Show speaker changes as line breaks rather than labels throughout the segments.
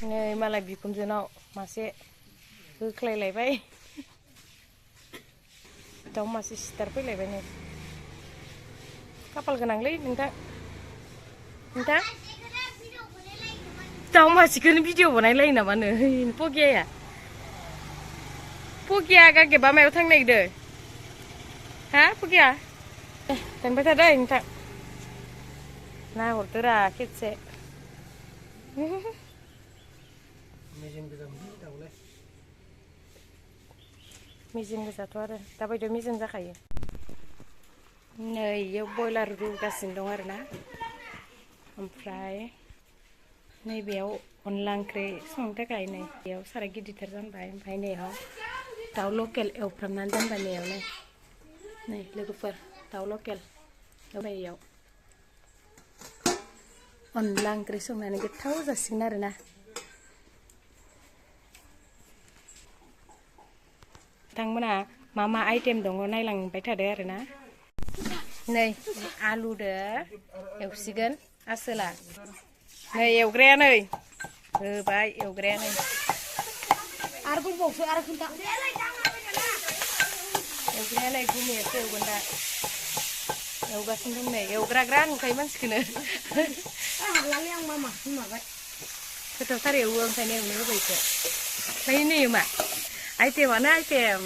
नै मालाय बिखुनजोनाव मासे होख्लायलायबाय दाउ मासे सिथार फैलायबाय नै खाफाल गोनांलै नोंथां दाउ मासेखौनो भिडिअ बानायलायो नामा नो पगिया गागेबा मायाव थांनो नागिरदों हा पगिया दानबाय थादों नोंथां नाहरदोरा खेबसे मेजेम गोजाथ' आरो दाबायदियाव मेजेम जाखायो नै इयाव बयलार रुगासिनो दं आरोना ओमफ्राय नैबेयाव अनला ओंख्रि संनो थाखाय नै बेयाव साराय गिदिरथार जानबाय ओमफ्राय नैयाव दाउ लकेल एवफ्रामनानै दोनबाय नैयावनो नै लोगोफोर दाउ लकेल एवनायाव अनला ओंख्रि संनानै गोथाव जासिगोन आरोना नोंथांमोना मा आइटेम दङ नायलांबाय थादो आरोना नै आलुदो एवसिगोन आसोला नै एवग्राया नै होबाय एवग्राया नै एवग्राया नै गुमैयासो एवगोन दा एवगासिनो दं नै एवग्राग्रा नुखायो मानसिखौनो गोथावथार एवो ओंखायनो एवनो होबायसो ओमफ्राय नै मा आइटेमानो आइटेम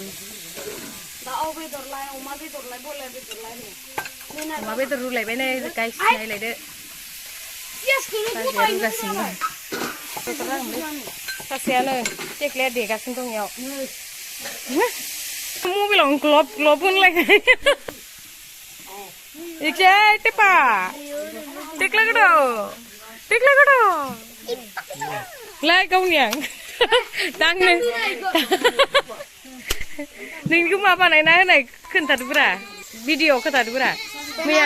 दाउ बेदरलाय अमा बेदरलाय बयलार बेदरलाय अमा बेदर रुलायबाय नै गाइस नायलायदो रुगासिनो दं सासेयानो टेक्लाया देगासिनो दं इयाव मबाइलावनो ग्लब ग्लब होनलायखाय इसे टेपा टेक्ला गद' लाय गावनि आं दांनो नोंनिखौ मा बानायना होनाय खोन्थादोब्रा भिडिअ खोन्थादोब्रा मैया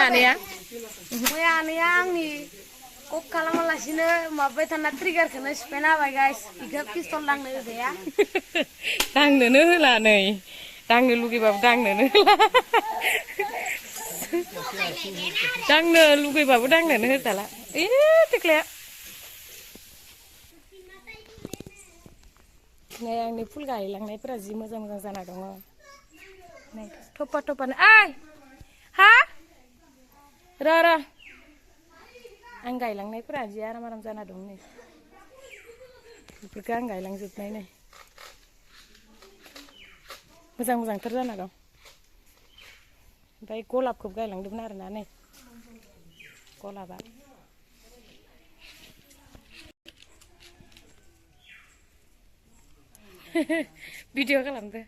आनैया आंनि कक खालामालासिनो माबाबाय थाना ट्रिगारखौनो सिफायना होबाय गाइस इखौ पिस्तल दांनो होजाया दांनोनो होला नै दांनो लुगैबाबो दांनोनो होला दांनो लुगैबाबो दांनोनो होजाला टेक्लाया नै आंनि फुल गायलांनायफोरा जि मोजां मोजां जाना दङ नै थपा थपानो ओइ हा र' आं गायलांनायफोरा जि आराम जाना दं नै बेफोरखौ आं गायलांजोबनाय नै मोजांथार जाना दं ओमफ्राय गलाबखौ गायलांदोंमोन आरोना नै गलाबा भिडिअ खालामदो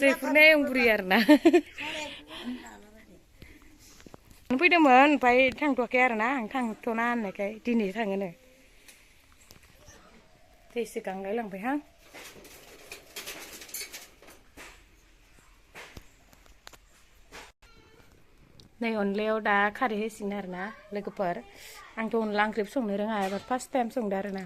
जैफुरनाय आं बुरि आरोना फैदोंमोन ओमफ्राय थांथ'वाखै आरोना आं थांथ'ना होननायखाय दिनै थाङोनो दैसो गांलायलांबायहां नै अनलायाव दा खारै होसिगोन आरोना लोगोफोर आंथ' अनला ओंख्रि संनो रोङा एबार फार्स्ट टाइम संदो आरोना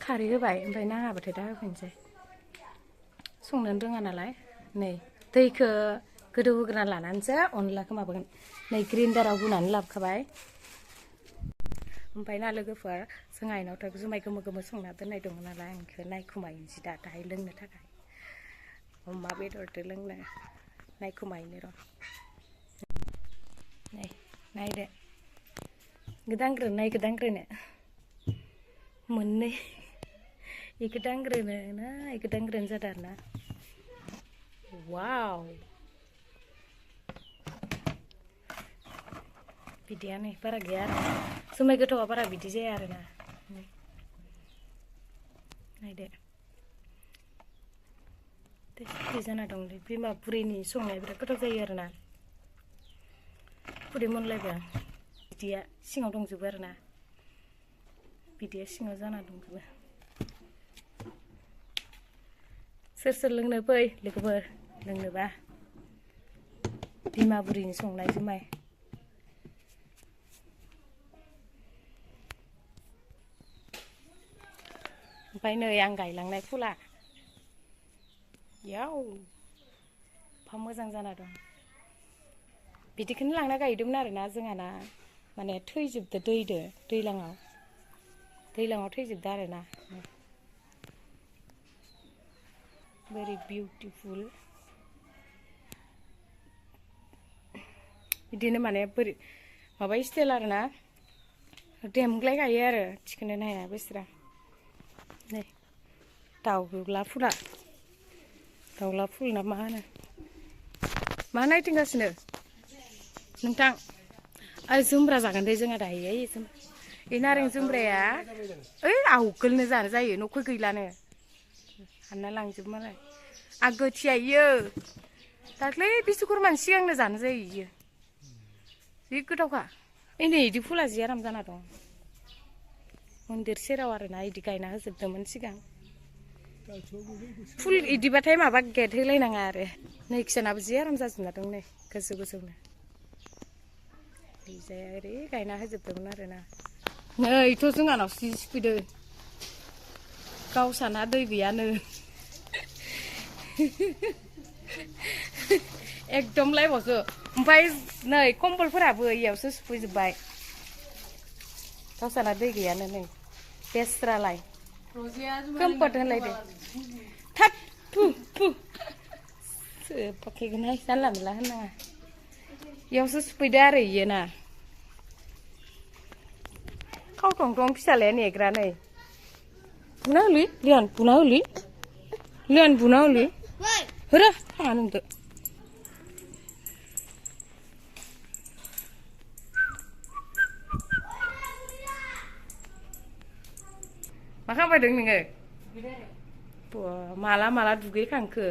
खारै होबाय ओमफ्राय नाङाबाथाय दा होफिनसै संनोनो रोङा नालाय नै दैखौ गोदौ होग्रोना लानानैसो अनलाखौ माबागोन नै ग्रिन्डाराव होनानै लाबोखाबाय ओमफ्राय ना लोगोफोर जोंहा आइनावथ' जुमाय गोमो संना दोननाय दङ नालाय आं बेखौ नायखुमाहैनोसै दाहाय लोंनो थाखाय अमा बेदरजों लोंनो नायखुमाहैनो र' नै नायदो दांग्रोनो मोननै इखौ दांग्रोनो ना इखौ दांग्रोनो जादों आरोना वाव बिदियानो बारा गैया आरो जुमाय गोथावा बारा बिदि जाया आरोना नायदो टेस्टि जाना दंलै बिमा बुरैनि संनाया बिराद गोथाव जायो आरोना खुदै मोनलायबाय बिदिया सिङाव दंजोबो आरोना बिदिया सिङाव जाना दंजोबो सोर लोंनो फै लोगोफोर लोंनोबा बिमा बुरैनि संनाय जुमाय ओमफ्राय नै आं गायलांनाय फुला याव फा मोजां जाना दं बिदिखौनो लांना गायदोंमोन आरोना जोंहाना माने थैजोबदो दैलाङाव थैजोबदो आरोना very beautiful बिदिनो माने बोरै माबा स्टाइल आरोना देमग्लाय गायो आरो थिखोनो हाया बेसरा नै दाउला फुल ना मा होनो मा नायथिंगासिनो नोंथां जुमब्रा जागोन दे जोंहा दायो ओइ नारें जुमब्राया ओइ आवगोलनो जानो जायो न'खौ गैलानो हानना लांजोब मालाय आगोथिया इयो दाख्लै बिश्वकर्मानि सिगांनो जानो जायो इयो जि गोथावखा ओइ नै इदि फुला जि आराम जाना दं मन्दिर सेराव आरोना इदि गायना होजोबदोंमोन सिगां फुल इदिबाथाय माबा गेट होलायनाङा आरो नै किसानाबो जि आराम जाजोबना दं नै गोजौनो जाया ओरै गायना होजोबदोंमोन आरोना नैथ' जोंहानाव जि सफैदों गावसाना दै गैयानो एकदम लाइबावसो ओमफ्राय नै कम्बलफोराबो इयावसो सुफैजोब्बाय गावसाना दै गैयानो नै बेस्रालाय कम्फर्ट होनलायदो थाब फु सोबाखैगोनहाय जानला मोनला होननाङा इयावसो सुफैदो आरो इयो ना खावथं फिसालाया नेग्रा नै बुना होलै लियान बुना होलै होरा थाङा नोंदो मा खालामबायदों नोङो माला दुगैखांखो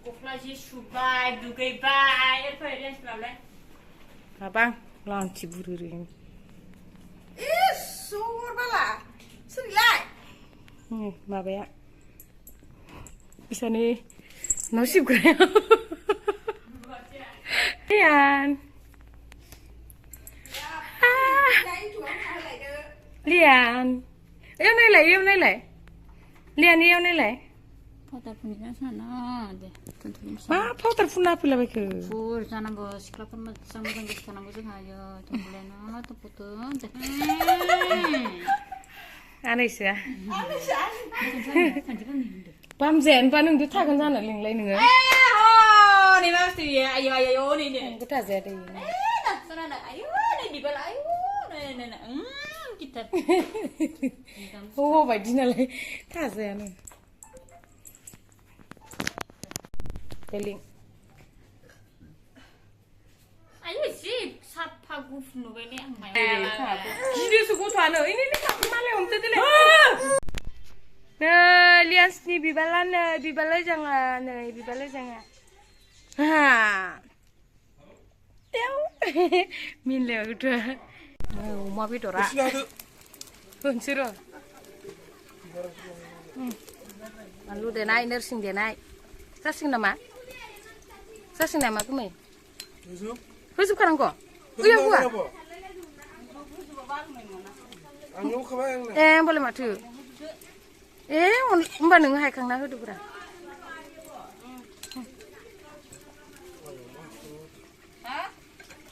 गस्ला जि सुबाय दुगैबाय
हाबां लांथि बुरि माबाया इसानि न' सिबग्राया लियान एव नायलाय लियान एव नायलाय
पाउडार फुनना साना दे
मा पाउडार फुनना होफैलाबायखो
फुर जानांगौ सिख्लाफोर मोजां गोसो थानांगौ जोंहा थम्बुलायना थम्बुथों
आनैसोआ बामजायानोबा नोंदो थागोन जानो लिंलाय नोङो थाजाया दै बायदि नालाय थाजायानो लिं
आयु जि साफा गुफुर नुबायलै आं
गिदिरसो गथ'आनो मालाय हमदो देलाय नै लियान्सनि बिबारलाय जाङा मिनलायाव गथ'आ अमा बेदरा होनसै र' बानलु देनाय नोरसिं देनाय जासिगोन नामा गुमै होजोबखानांगौ ओइयाव होआ ए होमबालाय माथो होमबा नोङो हायखांना होदोब्रा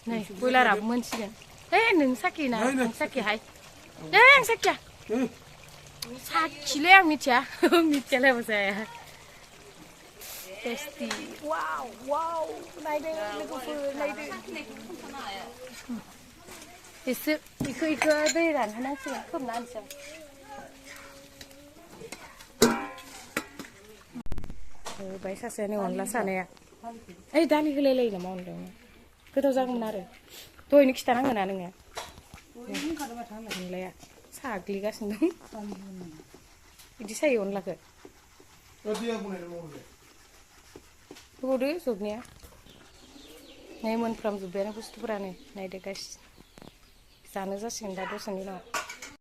नै बयलाराबो मोनसिगोन नों साखि ना आं साखिहाय आं साखिया साखिलै आं मिथियालाय जाया टेस्टि वाव नायदो लोगोफोर नायदो एसे इखो दै रानहोनांसिगोन खोबना होनोसै होबाय सासेयानो अनला सानाया ओइ दालि होलायलायो नामा अनलायावनो गोथाव जागौमोन आरो दहायनो खिथानांगोन ना नोङो अनलाया साग्लिगासिनो दं बिदि सायो अनलाखौ होबावदो जबनाया नै मोनफ्रामजोब्बायानो बुस्थुफोरानो नायदो गाइस जानो जासिगोन दा दसेनि उनाव